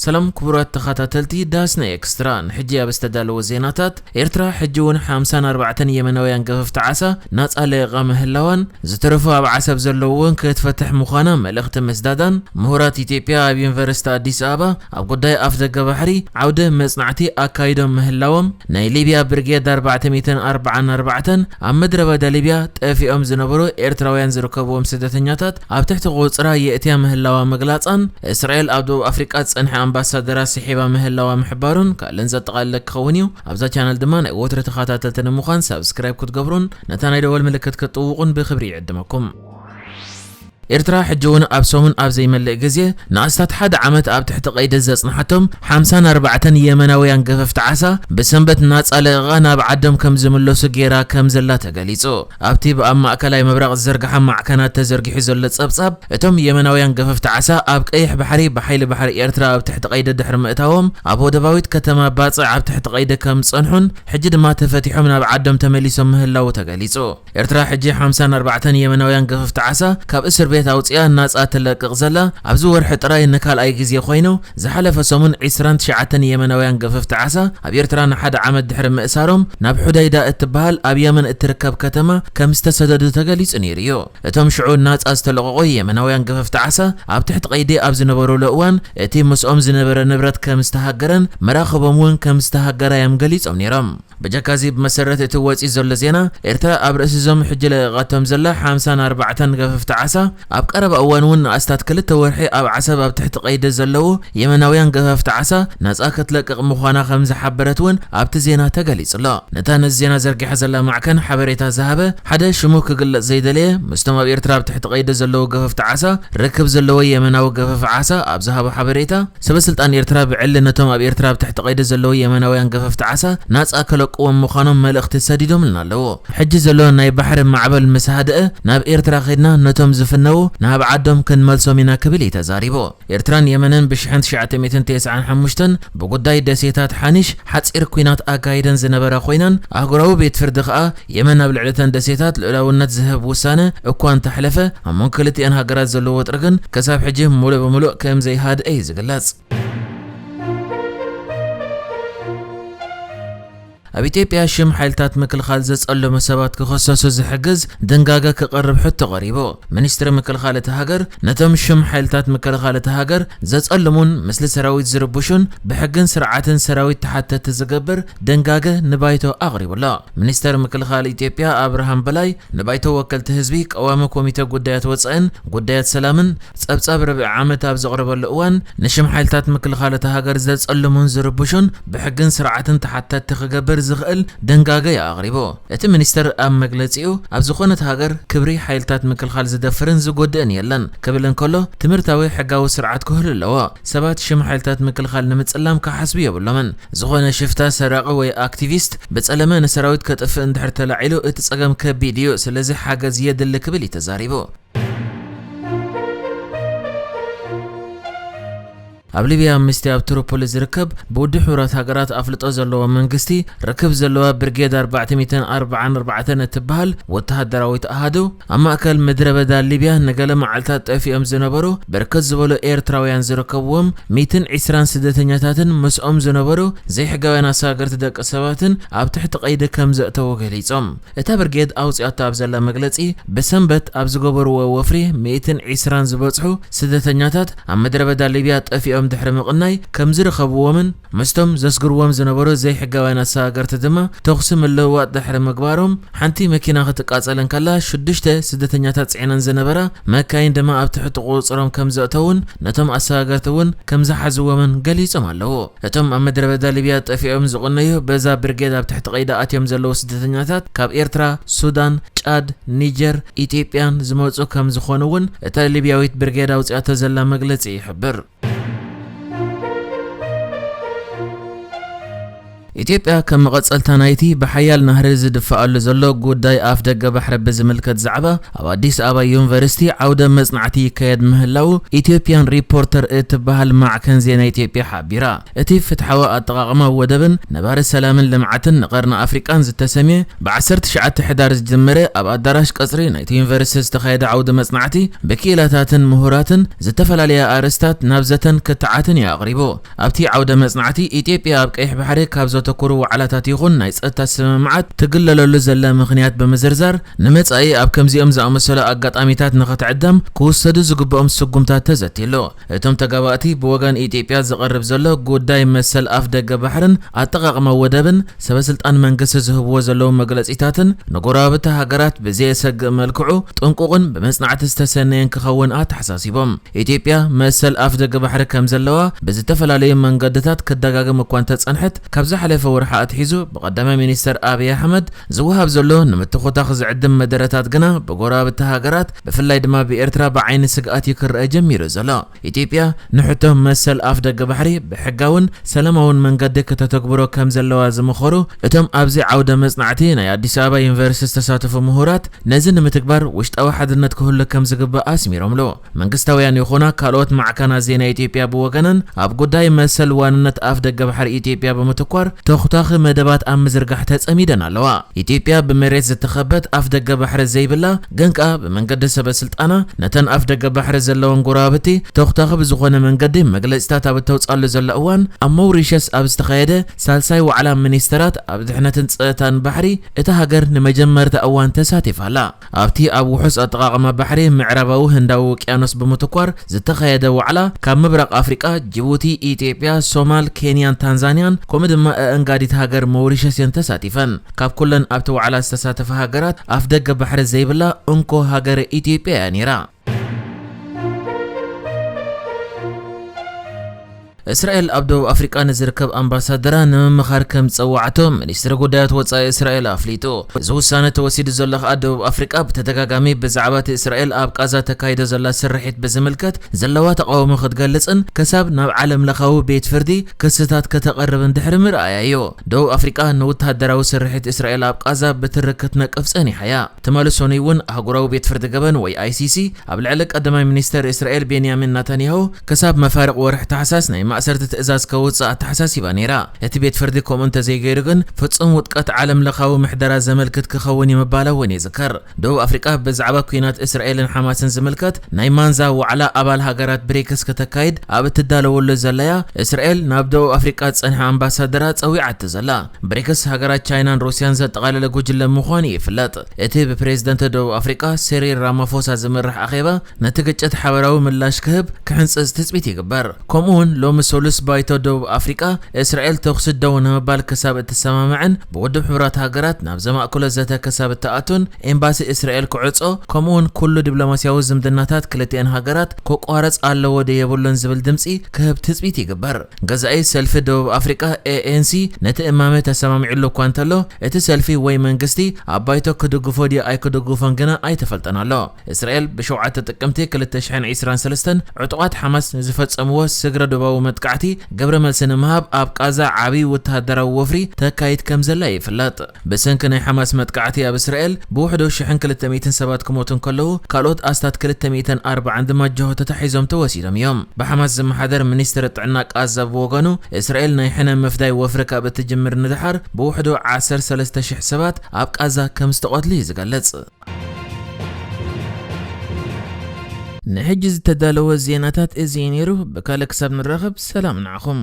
ሰላም ክቡራት ተኸታተልቲ ዳስና ኤክስትራ፣ ንሕጂ ኣብ ዝተዳለወ ዜናታት፣ ኤርትራ ሕጂ እውን ሓምሳን ኣርባዕተን የመናውያን ገፈፍቲ ዓሳ ናጻ ለቂቓ ምህላዋን፣ ዝተረፉ ኣብ ዓሰብ ዘለዉ እውን ክትፈትሕ ምዃና መልእኽቲ ምስዳዳን፣ ምሁራት ኢትዮጵያ ኣብ ዩኒቨርሲቲ ኣዲስ ኣበባ ኣብ ጉዳይ ኣፍደገ ባሕሪ ዓውደ መጽናዕቲ ኣካይዶም ምህላዎም፣ ናይ ሊብያ ብርጌድ ኣርባዕተ ሚእትን ኣርባዓን ኣርባዕተን ኣብ ምድረ በዳ ሊብያ ጠፊኦም ዝነበሩ ኤርትራውያን ዝርከብዎም ስደተኛታት ኣብ ትሕቲ ቁጽራ የእትያ ምህላዋ ምግላጻን፣ እስራኤል ኣብ ደቡብ ኣፍሪቃ ዝጸንሐ ኣምባሳደራ ስሒባ ምህላዋ ምሕባሩን ካልእን ዘጠቓለለ ክኸውን እዩ። ኣብዛ ቻነል ድማ ናይ ወትሪ ተኸታተልቲ ንምዃን ሳብስክራይብ ክትገብሩን ነታ ናይ ደወል ምልክት ክትጥውቑን ብክብሪ ይዕድመኩም። ኤርትራ ሕጂ እውን ኣብ ሰሙን ኣብ ዘይመልእ ግዜ ንኣስታት ሓደ ዓመት ኣብ ትሕቲ ቀይዲ ዘጽንሓቶም ሓምሳን ኣርባዕተን የመናውያን ገፈፍቲ ዓሳ ብሰንበት ናጻ ለቂቓ ናብ ዓዶም ከም ዝምለሱ ገይራ ከም ዘላ ተገሊጹ። ኣብቲ ብኣብ ማእከላይ ምብራቕ ዝዘርግሓ ማዕከናት ተዘርጊሑ ዘሎ ጸብጻብ፣ እቶም የመናውያን ገፈፍቲ ዓሳ ኣብ ቀይሕ ባሕሪ ብሓይሊ ባሕሪ ኤርትራ ኣብ ትሕቲ ቀይዲ ድሕሪ ምእታዎም፣ ኣብ ወደባዊት ከተማ ባጽዕ ኣብ ትሕቲ ቀይዲ ከም ዝጸንሑን ሕጂ ድማ ተፈቲሖም ናብ ዓዶም ተመሊሶም ምህላዉ ተገሊጹ። ኤርትራ ሕጂ ሓምሳን ኣርባዕተን የመናውያን ገፈፍቲ ዓሳ ካብ እስር ቤት ኣውጺኣ ናጻ ትለቅቕ ዘላ ኣብዚ ወርሒ ጥራይ ንካልኣይ ግዜ ኮይኑ፣ ዝሓለፈ ሰሙን ዒስራን ትሽዓተን የመናውያን ገፈፍቲ ዓሳ ኣብ ኤርትራ ንሓደ ዓመት ድሕሪ ምእሳሮም ናብ ሑዳይዳ እትበሃል ኣብ የመን እትርከብ ከተማ ከም ዝተሰደዱ ተገሊጹ ነይሩ እዩ። እቶም ሽዑ ናጻ ዝተለቐቑ የመናውያን ገፈፍቲ ዓሳ ኣብ ትሕቲ ቀይዲ ኣብ ዝነበሩሉ እዋን፣ እቲ ምስኦም ዝነበረ ንብረት ከም ዝተሃገረን መራኽቦም እውን ከም ዝተሃገራ እዮም ገሊጾም ነይሮም። ብጀካዚ ብመሰረት እቲ ወጺኡ ዘሎ ዜና፣ ኤርትራ ኣብ ርእሲ እዞም ሕጂ ለቂቓቶም ዘላ ሓምሳን ኣርባዕተን ገፈፍቲ ዓሳ ኣብ ቀረባ እዋን እውን ንኣስታት ክልተ ወርሒ ኣብ ዓሰብ ኣብ ትሕቲ ቀይዲ ዘለዉ የመናውያን ገፈፍቲ ዓሳ ናጻ ክትለቅቕ ምዃና ከም ዝሓበረት እውን ኣብቲ ዜና ተገሊጹ ኣሎ። ነታ ነዚ ዜና ዘርጊሓ ዘላ ማዕከን ሓበሬታ ዝሃበ ሓደ ሽሙ ክግለጽ ዘይደለየ ምስቶም ኣብ ኤርትራ ኣብ ትሕቲ ቀይዲ ዘለዉ ገፈፍቲ ዓሳ ርክብ ዘለዎ የመናዊ ገፈፍ ዓሳ ኣብ ዝሃቦ ሓበሬታ፣ ሰበ ስልጣን ኤርትራ ብዕሊ ነቶም ኣብ ኤርትራ ኣብ ትሕቲ ቀይዲ ዘለዉ የመናውያን ገፈፍቲ ዓሳ ናጻ ከለቅዎም ምዃኖም መልእኽቲ ሰዲዶምልና ኣለዉ። ሕጂ ዘሎ ናይ ባሕሪ ማዕበል ምስ ሃደአ ናብ ኤርትራ ከይድና ነቶም ዝፍነዉ ናብ ዓዶም ክንመልሶም ኢና ክብል እዩ ተዛሪቡ። ኤርትራን የመንን ብሽሕን ትሽዓተ ሚእትን ተስዓን ሓሙሽተን ብጉዳይ ደሴታት ሓኒሽ ሓጺር ኲናት ኣካይደን ዝነበራ ኮይነን ኣህጉራዊ ቤት ፍርዲ ከኣ የመን ኣብ ልዕሊ እተን ደሴታት ልኡላውነት ዝህብ ውሳነ እኳ እንተሕለፈ ኣብ መንጎ ክልቲኣን ሃገራት ዘሎ ወጥሪ ግን ክሳብ ሕጂ ሙሉእ ብሙሉእ ከም ዘይሃድአ እዩ ዝግለጽ። ኣብ ኢትዮጵያ ሽም ሓይልታት ምክልኻል ዘጸለሙ ሰባት ክኸሰሱ ዝሕግዝ ድንጋገ ክቐርብ ሕቶ ቀሪቡ። ሚኒስትሪ ምክልኻል እቲ ሃገር ነቶም ሽም ሓይልታት ምክልኻል እቲ ሃገር ዘጸልሙን ምስሊ ሰራዊት ዝርብሹን ብሕግን ስርዓትን ሰራዊት ተሓተቲ ዝገብር ድንጋገ ንባይቶ ኣቕሪቡ ኣሎ። ሚኒስተር ምክልኻል ኢትዮጵያ ኣብርሃም በላይ ንባይቶ ወከልቲ ህዝቢ ቀዋሚ ኮሚተ ጉዳያት ወጻእን ጉዳያት ሰላምን ጸብጻብ ርብዒ ዓመት ኣብ ዘቕረበሉ እዋን፣ ንሽም ሓይልታት ምክልኻል እታ ሃገር ዘጸልሙን ዝርብሹን ብሕግን ስርዓትን ተሓታቲ ክገብር ዝኽእል ድንጋገ እዩ ኣቕሪቡ። እቲ ሚኒስተር ኣብ መግለጺኡ፣ ኣብ ዝኾነት ሃገር ክብሪ ሓይልታት ምክልኻል ዝደፍርን ዝጎድእን የለን ክብል እንከሎ፣ ትምህርታዊ ሕጋዊ ስርዓት ክህሉ ኣለዎ። ሰባት ሽም ሓይልታት ምክልኻል ንምጽላም ክሓስቡ የብሎምን። ዝኾነ ሽፍታ፣ ሰራቒ ወይ ኣክቲቪስት ብጸለመ ንሰራዊት ከጥፍእ እንድሕር ተላዒሉ፣ እቲ ጸገም ከቢድ እዩ፣ ስለዚ ሓገዝ የድሊ ክብል እዩ ተዛሪቡ። ኣብ ሊብያ ምስቲ ኣብ ትሪፖሊ ዝርከብ ብውድብ ሕቡራት ሃገራት ኣፍልጦ ዘለዎ መንግስቲ ርክብ ዘለዋ ብርጌድ ኣርባዕተ ሚእትን ኣርባዓን ኣርባዕተን እትበሃል ወተሃደራዊት ኣሃዱ፣ ኣብ ማእከል ምድረ በዳ ሊብያ ንገለ መዓልታት ጠፊኦም ዝነበሩ ብርክት ዝበሉ ኤርትራውያን ዝርከብዎም ሚእትን ዕስራን ስደተኛታትን ምስኦም ዝነበሩ ዘይሕጋውያን ኣሰጋገርቲ ደቂ ሰባትን ኣብ ትሕቲ ቀይዲ ከም ዘእተዉ ገሊጾም። እታ ብርጌድ ኣውጺኣቶ ኣብ ዘላ መግለጺ፣ ብሰንበት ኣብ ዝገበርዎ ወፍሪ ሚእትን ዕስራን ዝበጽሑ ስደተኛታት ኣብ ምድረ በዳ ሊብያ ጠፊኦም ድሕሪ ምቕናይ ከም ዝረኸብዎምን ምስቶም ዘስግርዎም ዝነበሩ ዘይሕጋውያን ኣሰጋገርቲ ድማ ተኹሲ ምልውዋጥ ድሕሪ ምግባሮም፣ ሓንቲ መኪና ክትቃጸል እንከላ ሽዱሽተ ስደተኛታት ጽዒነን ዝነበራ መካይን ድማ ኣብ ትሕቲ ቁጽሮም ከም ዘእተዉን ነቶም ኣሰጋገርቲ እውን ከም ዝሓዝዎምን ገሊጾም ኣለዉ። እቶም ኣብ ምድረ በዳ ሊብያ ጠፊኦም ዝቕነዩ በዛ ብርጌድ ኣብ ትሕቲ ቀይዲ ኣትዮም ዘለዉ ስደተኛታት ካብ ኤርትራ፣ ሱዳን፣ ጫድ፣ ኒጀር፣ ኢትዮጵያን ዝመጹ ከም ዝኾኑ እውን እታ ሊብያዊት ብርጌድ ኣውጺኣቶ ዘላ መግለጺ ይሕብር። ኢትዮጵያ ከም መቐጸልታ ናይቲ ብሓያል ናህሪ ዝድፋኣሉ ዘሎ ጉዳይ ኣፍ ደገ ባሕሪ ብዝምልከት ዛዕባ ኣብ ኣዲስ ኣበባ ዩኒቨርሲቲ ዓውደ መጽናዕቲ ይካየድ ምህላው ኢትዮጵያን ሪፖርተር እትበሃል ማዕከን ዜና ኢትዮጵያ ሓቢራ። እቲ ፍትሓዊ ኣጠቓቕማ ወደብን ነባሪ ሰላምን ልምዓትን ንቐርኒ ኣፍሪቃን ዝተሰምየ ብ ዓሰርተ ትሽዓተ ሕዳር ዝጀመረ ኣብ ኣዳራሽ ቀጽሪ ናይቲ ዩኒቨርሲቲ ዝተኻየደ ዓውደ መጽናዕቲ ብክኢላታትን ምሁራትን ዝተፈላለየ ኣርእስታት ናብ ዘተን ክትዓትን እዩ ኣቕሪቡ። ኣብቲ ዓውደ መጽናዕቲ ኢትዮጵያ ኣብ ቀይሕ ባሕሪ ካብ ዘተኩሩ ዋዕላታት ይኹን ናይ ጸጥታ ስምምዓት ትግለለሉ ዘላ ምኽንያት ብምዝርዛር ንመጻኢ ኣብ ከምዚኦም ዝኣመሰሉ ኣጋጣሚታት ንኽትዕደም ክውሰዱ ዝግብኦም ስጉምታት ተዘትየሉ። እቶም ተጋባእቲ ብወገን ኢትዮጵያ ዝቐርብ ዘሎ ጉዳይ መሰል ኣፍ ደገ ባሕርን ኣጠቓቕማ ወደብን ሰበስልጣን መንግስቲ ዝህብዎ ዘለዉ መግለጺታትን ንጎረባብቲ ሃገራት ብዘየሰግእ መልክዑ ጥንቁቕን ብመጽናዕቲ ዝተሰነየን ክኸውን ኣተሓሳሲቦም። ኢትዮጵያ መሰል ኣፍ ደገ ባሕሪ ከም ዘለዋ ብዝተፈላለዩ መንገድታት ክደጋገም እኳ እንተጸንሐት ካብ ዝሓለፈ ወርሒ ኣትሒዙ ብቐዳማይ ሚኒስተር ኣብይ ኣሕመድ ዝወሃብ ዘሎ ንምትኹታኽ ዝዕድም መደረታት ግና ብጎረባብቲ ሃገራት ብፍላይ ድማ ብኤርትራ ብዓይኒ ስግኣት እዩ ክረአ ጀሚሩ ዘሎ። ኢትዮጵያ ንሕቶ መሰል ኣፍ ደገ ባሕሪ ብሕጋውን ሰላማውን መንገዲ ከተተግብሮ ከም ዘለዋ ዝመኸሩ እቶም ኣብዚ ዓውደ መጽናዕቲ ናይ ኣዲስ ኣበባ ዩኒቨርሲቲ ዝተሳተፉ ምሁራት ነዚ ንምትግባር ውሽጣዊ ሓድነት ክህሉ ከም ዝግባእ ኣስሚሮምሉ። መንግስታውያን ይኹና ካልኦት ማዕከናት ዜና ኢትዮጵያ ብወገነን ኣብ ጉዳይ መሰል ዋንነት ኣፍ ደገ ባሕሪ ኢትዮጵያ ብምትኳር ተኹታኺ መደባት ኣብ ምዝርጋሕ ተጸሚደን ኣለዋ። ኢትዮጵያ ብመሬት ዝተኸበት ኣፍ ደገ ባሕሪ ዘይብላ ግን ከኣ ብመንገዲ ሰበ ስልጣና ነተን ኣፍ ደገ ባሕሪ ዘለወን ጎረባብቲ ተኹታኺ ብዝኾነ መንገዲ መግለጺታት ኣብ እተውጻሉ ዘላ እዋን ኣብ ሞሪሸስ ኣብ ዝተኻየደ ሳልሳይ ዋዕላ ሚኒስተራት ኣብ ድሕነትን ጸጥታን ባሕሪ እታ ሃገር ንመጀመርታ እዋን ተሳቲፋ ኣላ። ኣብቲ ኣብ ውሑስ ኣጠቓቕማ ባሕሪ ምዕራባዊ ህንዳዊ ውቅያኖስ ብምትኳር ዝተኻየደ ዋዕላ ካብ ምብራቕ ኣፍሪቃ ጅቡቲ፣ ኢትዮጵያ፣ ሶማል፣ ኬንያን ታንዛንያን ከምኡ ድማ ኣእንጋዲት ሃገር ሞሪሸስ እየን ተሳቲፈን። ካብ ኩለን ኣብቲ ዋዕላ ዝተሳተፋ ሃገራት ኣፍ ደገ ባሕሪ ዘይብላ እንኮ ሃገረ ኢትዮጵያ እያ ነይራ። እስራኤል ኣብ ደቡብ ኣፍሪቃ ንዝርከብ ኣምባሳደራ ንምምኻር ከም ዝጸዋዕቶ ሚኒስትሪ ጉዳያት ወጻኢ እስራኤል ኣፍሊጡ። እዚ ውሳነ ተወሲዱ ዘሎ ከኣ ደቡብ ኣፍሪቃ ብተደጋጋሚ ብዛዕባ እቲ እስራኤል ኣብ ቃዛ ተካይዶ ዘላ ስርሒት ብዝምልከት ዘለዋ ተቃውሞ ክትገልጽን ክሳብ ናብ ዓለም ለኻዊ ቤት ፍርዲ ክስታት ከተቐርብን ድሕሪ ምርኣያ እዩ። ደቡብ ኣፍሪቃ ንወተሃደራዊ ስርሒት እስራኤል ኣብ ቃዛ ብትሪ ክትነቅፍ ጸኒሓ እያ። ትማሊ ሰኑይ እውን ኣህጉራዊ ቤት ፍርዲ ገበን ወይ ኣይሲሲ ኣብ ልዕሊ ቀዳማይ ሚኒስተር እስራኤል ቤንያሚን ናታንያሁ ክሳብ መፋርቕ ወርሒ ታሕሳስ ናይ ማእሰርቲ ትእዛዝ ከውጽእ ኣተሓሳሲባ ነይራ። እቲ ቤት ፍርዲ ከምኡ እንተዘይገይሩ ግን ፍጹም ውድቀት ዓለም ለኻዊ ምሕደራ ዘመልክት ክኸውን እዩ ምባላ እውን ይዝከር። ደቡብ ኣፍሪቃ ብዛዕባ ኲናት እስራኤልን ሓማስን ዝምልከት ናይ ማንዛ ዋዕላ ኣባል ሃገራት ብሪክስ ከተካይድ ኣብ እትዳለወሉ ዘለያ እስራኤል ናብ ደቡብ ኣፍሪቃ ዝጸንሐ ኣምባሳደራ ጸዊዓቶ ዘላ። ብሪክስ ሃገራት ቻይናን ሩስያን ዘጠቓለለ ጉጅለ ምዃኑ ይፍለጥ። እቲ ብፕሬዝደንት ደቡብ ኣፍሪቃ ሲሪል ራማፎሳ ዝምራሕ ኣኼባ ነቲ ግጭት ሓበራዊ ምላሽ ክህብ ክሕንጽጽ ትጽቢት ይግበር። ከምኡውን ሎሚ ሰሉስ ባይቶ ደቡብ ኣፍሪቃ እስራኤል ተኹሲ ደው ንምባል ክሳብ እትሰማምዕን ብውድብ ሕቡራት ሃገራት ናብ ዘማእክሎ ዘተ ክሳብ እትኣቱን ኤምባሲ እስራኤል ክዕጾ ከምኡውን ኩሉ ዲፕሎማስያዊ ዝምድናታት ክልቲኤን ሃገራት ክቋረጽ ኣለዎ ዶ የብሉን ዝብል ድምጺ ክህብ ትጽቢት ይግበር። ገዛኢ ሰልፊ ደቡብ ኣፍሪቃ ኤኤንሲ ነቲ እማመ ተሰማሚዕሉ እኳ እንተሎ እቲ ሰልፊ ወይ መንግስቲ ኣብ ባይቶ ክድግፎ ድዩ ኣይክድግፎን ግና ኣይተፈልጠን ኣሎ። እስራኤል ብሸውዓተ ጥቅምቲ ክልተ ሽሕን ዕስራን ሰለስተን ዕጡቓት ሓማስ ንዝፈጸምዎ ስግረ ዶባዊ መጥቃዕቲ ግብረ መልሲ ንምሃብ ኣብ ቃዛ ዓብዪ ወተሃደራዊ ወፍሪ ተካይድ ከም ዘላ ይፍለጥ። ብሰንኪ ናይ ሓማስ መጥቃዕቲ ኣብ እስራኤል ብውሕዱ ሽሕን ክልተ ሚእትን ሰባት ክሞቱ እንከለዉ ካልኦት ኣስታት ክልተ ሚእትን ኣርባዓን ድማ ጅሆ ተታሒዞም ተወሲዶም እዮም። ብሓማስ ዝመሓደር ሚኒስትሪ ጥዕና ቃዛ ብወገኑ እስራኤል ናይ ሕነ ምፍዳይ ወፍሪ ካብ እትጅምር ንደሓር ብውሕዱ ዓሰርተ ሰለስተ ሽሕ ሰባት ኣብ ቃዛ ከም ዝተቐትሉ እዩ ዝገልጽ። ንሕጂ ዝተዳለወ ዜናታት እዚ እዩ ነይሩ። ብካልእ ክሳብ ንራኸብ ሰላም ንዓኹም።